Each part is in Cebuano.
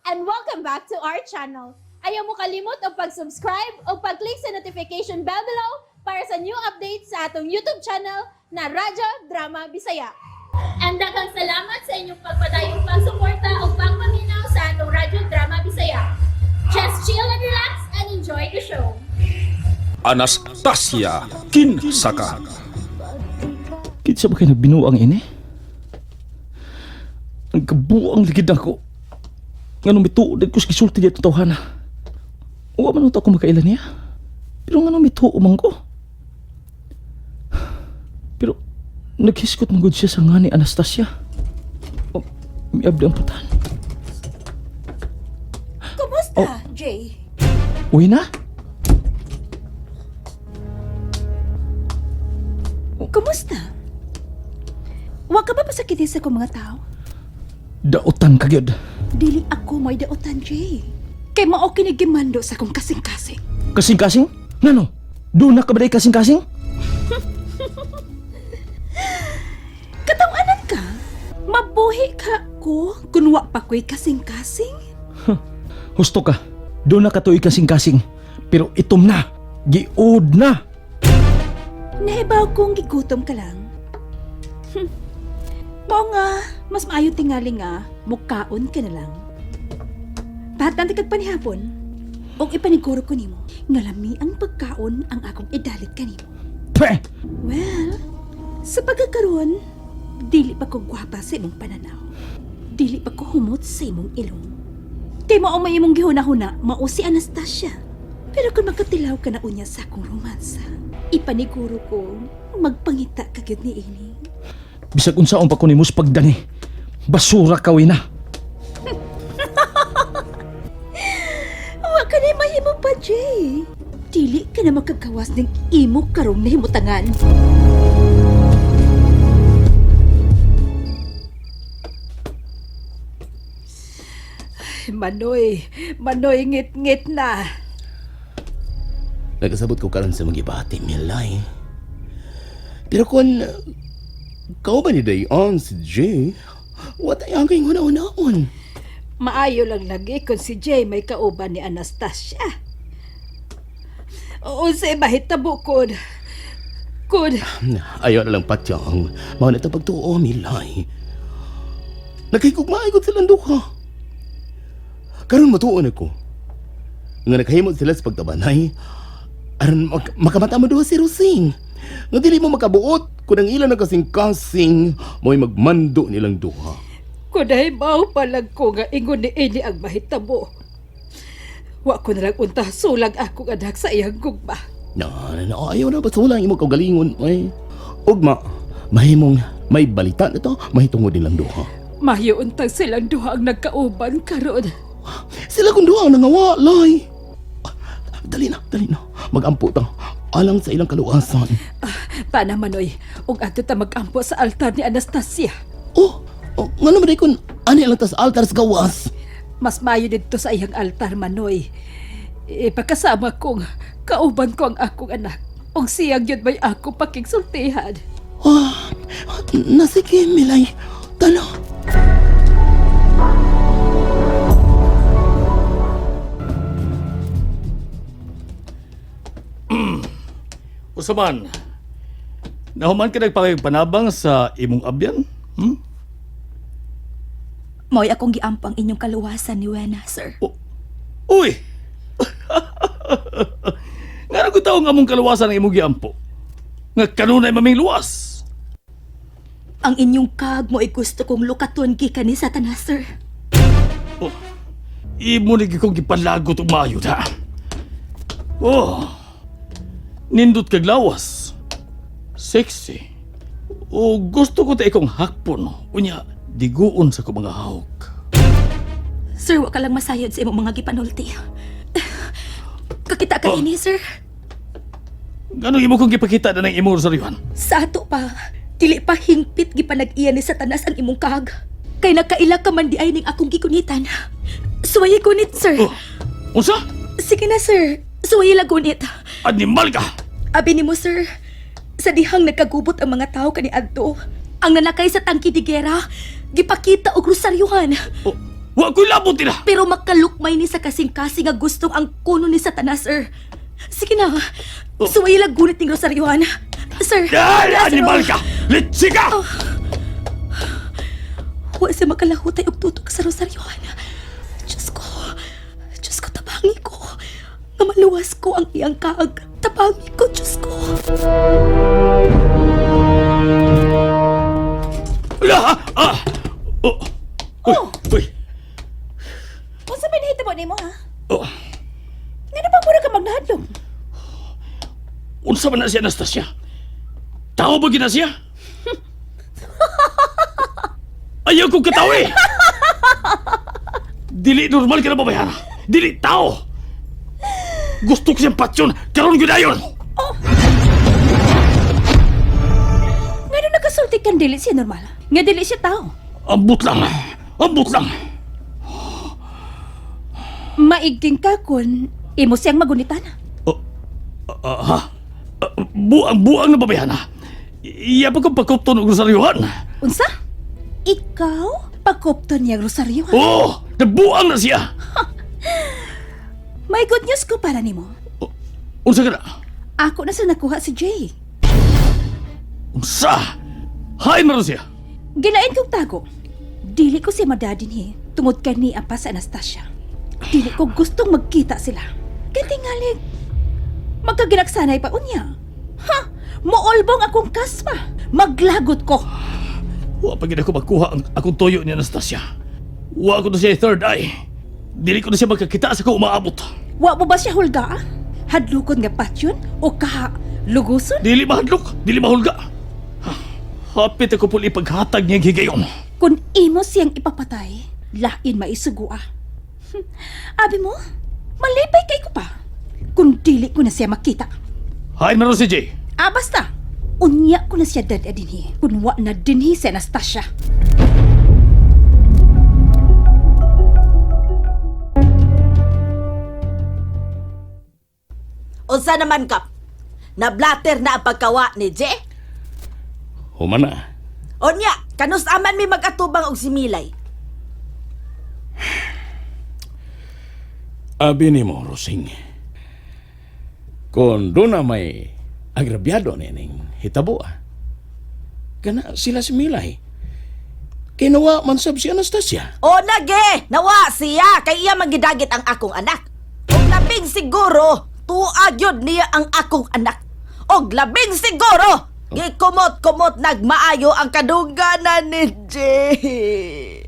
And welcome back to our channel. Ayaw mo kalimot og pag-subscribe o pag-click sa notification bell below para sa new updates sa atong YouTube channel na Radyo Drama Bisaya. And daghang salamat sa inyong pagpadayong pagsuporta o pagpaminaw sa atong Radyo Drama Bisaya. Just chill and relax and enjoy the show. Anastasia Kinsaka. Kinsa ba kay nagbinuang ini? Ang kabuang ligid ako. Nga nung mituo ko sa gisulti dito tawhana. Wa man unta ako makaila niya. Pero nga nung mituo man ko. Pero naghiskot man gud siya sa nga ni Anastasia. Oh, miabli ang putahan. Kumusta, Jay? Uwi na? Kumusta? Wa ka ba pasakitin sa akong mga tao? Dautan ka gyud. Dili ako may daotan, Jay. Kay mao kini gimando sa akong kasing-kasing. Kasing-kasing? Ngano? Doon na ka ba day kasing-kasing? Katawanan ka? Mabuhi ka ko kun wa pa ko'y kasing-kasing? Husto ka. Doon na katuig kasing-kasing. Pero itom na. Giud na. Nahibaw kong gigutom ka lang. Mao nga, mas maayo tingali nga, mukaon ka na lang. Tahatnan ti kag panihapon. Og ipaniguro ko nimo, nga lami ang pagkaon ang akong idalit kanimo. Peh! Well, sa pagkakaroon, dili pa ko gwapa sa imong pananaw. Dili pa ko humot sa imong ilong. Kay mao may imong gihuna-huna, mao si Anastasia. Pero kung makatilaw ka na unya sa akong romansa, ipaniguro ko magpangita ka gyud ni ini. Bisag unsaon pa ko nimo sa pagdani. Basura ka na. Wa ka na mahimo pa, Jay. Dili ka na makagawas ng imo karong nahimutangan. Ay, Manoy, Manoy, ngit-ngit na. Nagkasabot ko karon sa mga gibati, Milay. Pero kung kauban ni Dayon si Jay, what ay ang kayong huna-hunaon? Maayo lang lagi kung si Jay may kauban ni Anastasia. Oo, sa mahitabo kun. Kun, Ayaw na lang patyang, mao na ito pagtuo, Milay. Nakikugmaay ko silang duha. Karon matuon ako. Nga nakahimot sila sa pagtabanay, aron makamata mo duha si Rosing. Nga dili mo makabuot kung ang ilan na kasing-kasing mo'y magmando nilang duha. Kunay mao palag ko nga ingon ni ini ang mahitabo. Wa ko na lang unta sulag akong anak sa iyang gugma. Na, na, na, ayaw na, basta wala ang imong kaugalingon, ay. Ugma, mahimong may balita na to, mahitungod nilang duha. Mayo untang silang duha ang nagkauban karon. Sila kung duha ang nangawa, lay. Dali na, dali na. Magampo ta. Alang sa ilang kaluwasan. Pana Manoy, ug adto ta magampo sa altar ni Anastasia. Oh, oh nga naman kung ani lang ta sa altar sa gawas. Mas mayo didto sa iyang altar Manoy. Ipakasama kong kauban ko ang akong anak. Ug siyang yun may ako pakigsultihan. Ah, nasige, Milay. Talo. Usaman, nahuman ka nagpakigpanabang sa imong abyan? Hmm? Mo'y akong giampo ang inyong kaluwasan ni Wena, sir. Uy! Nga na ko taong among kaluwasan ang imong giampo. Nga kanunay maming luwas. Ang inyong kag mo'y gusto kong lukaton gikan ni Satanas, sir. Oh, imo ni kong gipalagot og maayo ha. Oh. Nindot kag lawas. Sexy. O gusto ko ta ikong hakpon. Unya, diguon sa ko mga hawk. Sir, wa ka lang masayod sa imong mga gipanulti. Kakita ka Oh. ini, sir. Ganong imo kong gipakita na ng imong rosaryuhan? Sa ato pa, dili pa hingpit gipanag-iya ni Satanas ang imong kag. Kay nakaila ka man di ay ning akong gikunitan. Suwayi gunit, sir. Oh, unsa? Sige na, sir. Suwayi la gunit. Animal ka! Abi nimo, sir. Sa dihang nagkagubot ang mga tao kani adto, ang nanakay sa tangki di gera, gipakita og rosaryuhan. Oh, Wa ko'y labot nila. Pero makalukmay ni sa kasing-kasing nga gustong ang kuno ni Satanas, sir. Sige na. Suway lang gunit ning rosaryohan. Sir. Ay, Sir, animal oh. ka! Litsi ka! Wa siya makalahutay og tutok sa rosaryohan. Diyos ko. Diyos ko, tabangi ko. Nga maluwas ko ang iyang kaag. Tabangi ko, Diyos ko. Ala! Ah! Oh! Uy! Uy! Unsa may nahitabo nimo ha? Oh! Ngano ba mura ka magnahadlong? Unsa man na si Anastasia? Tao ba gina siya? Ayaw kong katawi! Dili normal ka na babayara. Dili tao! Gusto ko siyang patsyon. Karon gyud ayon! Ngano nakasulti kan dili siya normal? Nga dili siya tao. Ambot lang. Ambot lang. Maigting ka kun imo siyang magunitan. Oh, ah, ha? Ah, buang-buang na babayana. Iya pa kong pagkupton og rosaryohan. Unsa? Ikaw? Pagkupto niya ang rosaryo. ha? Oh, nabuang na siya. May good news ko para nimo. Unsa ka na? Ako na sa nakuha si Jay. Unsa? Hain na ron siya. Gilain kong tago. Dili ko siya madadinhi tungod kay niya pa sa Anastasia. Dili ko gustong magkita sila. Kay tingali, magkaginagsanay pa unya. Ha! Muolbong akong kasma. Maglagot ko. Wa pa gid ako makuha ang akong toyo ni Anastasia. Wa ko na siya third eye. Dili ko na siya magkakita sa ko umaabot. Wa mo ba siya hulga? Ah? Hadlukon nga patyon o kaha luguson? Dili mahadlok, dili mahulga. Ha, hapit ako puli paghatag niya higayon. Kung imo siyang ipapatay, lain maisugo ah. Abi mo, malipay kay ko pa. Kung dili ko na siya makita. Hain na ron si Jay. Ah, basta. Unya ko na siya dad dinhi. Kun wa na dinhi si Anastasia. Unsa naman kap? Nablater na ang pagkawa ni Je? Humana. Onya, kanus aman mi mag-atubang og si Milay. Abi ni mo, Rosing. Kung doon na may agrabyado nining hitabo, ah. Kana sila si Milay. Kinawa man sab si Anastasia. O nage, nawa siya kay iya manggidagit ang akong anak. Og labing siguro, tuag yun niya ang akong anak. Og labing siguro, gikumot-kumot nagmaayo ang kadungganan ni Jay.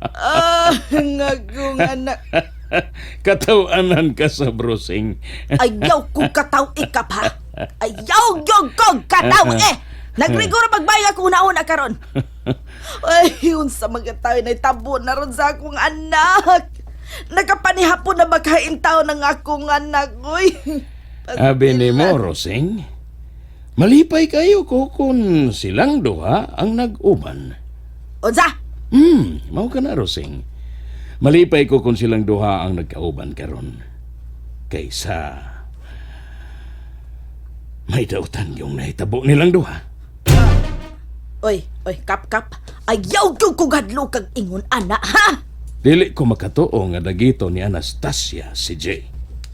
Ah, ngagong anak. Katawanan ka sa Rosing. Ayaw kong kataw ikap ha. Ayaw gyud kong kataw eh. Nagriguro magbayag ako una-una karon. Ay, unsa mga tayo na tabo na ron sa akong anak. Nakapanihapon na maghain tao ng akong anak, uy. Abi ni mo, Rosing. Malipay kayo ko kung silang duha ang nag-uban. Unsa? Mao ka na, Rosing. Malipay ko kung silang duha ang nagkauban karon. Kaysa may dautan yung nahitabo nilang duha. Oy, oy, kap kap. Ayaw gyud kong hadlo kag ingon ana, ha? Dili ko makatuo nga dagito ni Anastasia si Jay.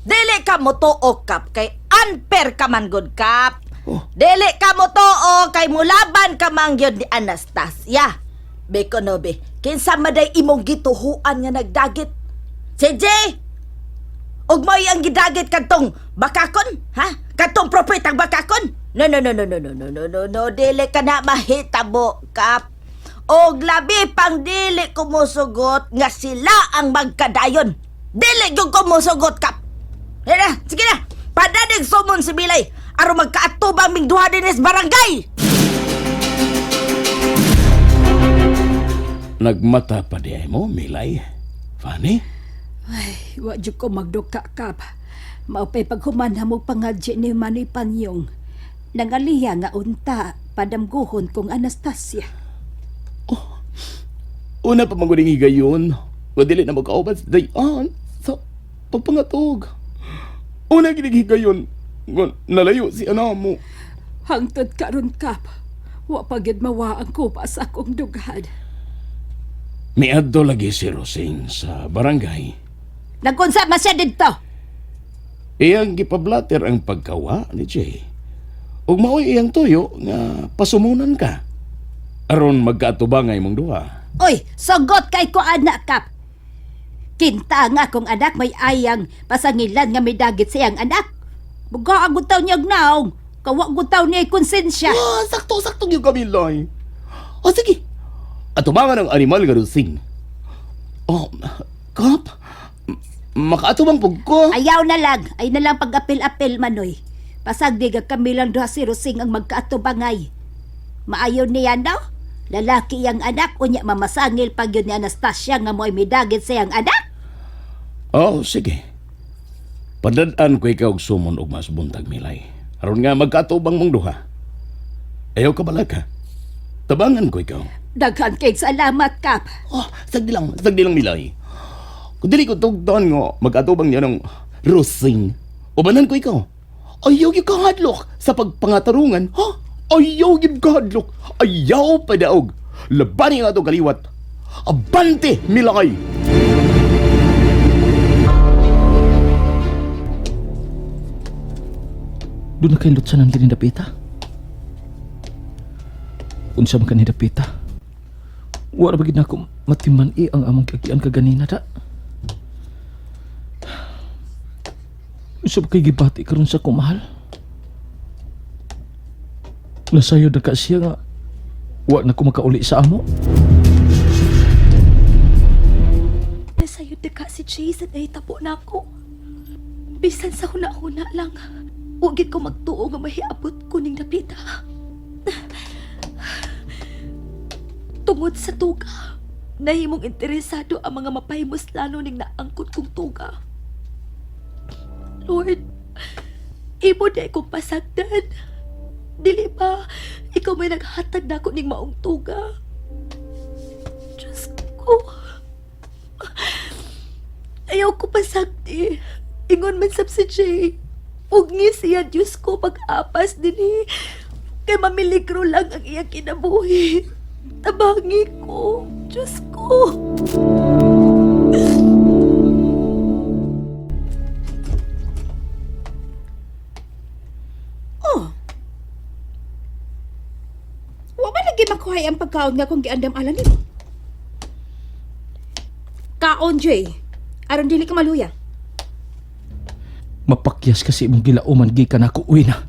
Dili ka mo tuo, kap, kay unfair ka man gud, kap. Oh. Dili ka mo tuo kay mulaban ka man gyud ni Anastasia. Beko no be, kinsa maday imong gituhuan nga nagdagit? Si Jay! Ug mo'y ang gidagit kadtong bakakon, ha? Kadtong propetang bakakon? No, no, no, no, no, no, no, no, no, no, dili ka na mahitabo, kap. Og labi pang dili kumusugot nga sila ang magkadayon. Dili gyud kumusugot, kap. Sige na, sige na. Padanig sumon si Bilay. Aron magkaatubang ming duha dinis barangay. Nagmata pa di mo, Milay. Fanny? Ay, wa jud ko magduka kap. Maupay paghuman mo pangadji ni Manoy Panyong. Nangaliya nga unta padamguhon kong Anastasia. Una pa maguling higayon. Nga dili na magkauban sa dayan sa pagpangatog. Una ginig higayon. Nga nalayo si ana mo. Hangtod karon kap. Wa pa gyud mawa ang kupa sa akong dughan. Miadto lagi si Rosing sa barangay. Nagkunsa man siya didto. Iyang gipablater ang pagkawa ni Jay. Ug mao'y iyang tuyo nga pasumunan ka. Aron magkaatubangay mong duha. Uy, sugot kay ko anak kap. Kinta nga akong anak may ayang pasangilan nga may dagit sa iyang anak. Buga ang gutaw niya naong. Kawa gutaw niya konsensya. Ah, sakto-sakto yung kami, Loy. O sige, atubangan ang animal nga Rosing. Oh, Kap, makaatubang pug ko. Ayaw na lang. Ay na lang pag-apil-apil manoy. Pasag di ka kami lang duha si Rosing ang magkaatubangay. Maayo niya no? Lalaki iyang anak, unya mamasangil pag yun ni Anastasia nga mo'y midagit sa iyang anak. Oh, sige. Padadaan ko ikaw og sumon og mas buntag milay. Aron nga magkaatubang mong duha. Ayaw ka balaka. Tabangan ko ikaw. Daghan kay salamat, Kap. Oh, sagdi lang milay. Kung dili ko tugton nga mag-atubang niya ng Rosing. Ubanan ko ikaw. Ayaw yung kahadlok sa pagpangatarungan, ha? Ayaw yung kahadlok. Ayaw padaog. Labani nga ato kaliwat. Abante, milay! Doon na kay lutsanan din ni Dapita. Unsa man ka ni Dapita? Wala ba gid na ako matiman i ang among kagian kaganina da? Unsa ba kay gibati karon sa kumahal? Nasayod na ka siya nga wa na ko makauli sa amo. Nasayod na ka si Jason ay tapo na ako. Bisan sa huna-huna lang. Ugit ko magtuo nga mahiabot ko ning dapita. Tungod sa tuga, nahimong interesado ang mga mapahimos lalo ning naangkot kong tuga. Lord, imo di akong pasagdan. Dili ba, ikaw may naghatag na ako ning maong tuga. Diyos ko. Ayaw ko pasagdi. Ingon man sab si Jay. Ug ngi siya Diyos ko pag-apas dinhi. Kay mamiligro lang ang iyang kinabuhi. Tabangi ko. Diyos ko. Oh. Wa ba lagi makuhay ang pagkaon nga kung giandam ala nimo? Kaon, Jay. Aron dili ka maluya. Mapakyas kasi imong gilauman gikan ako uwi na.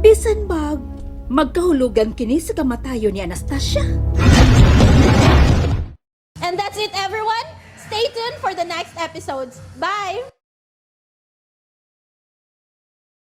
Bisan bag, magkahulugan kini sa kamatayon ni Anastasia. And that's it, everyone. Stay tuned for the next episodes. Bye!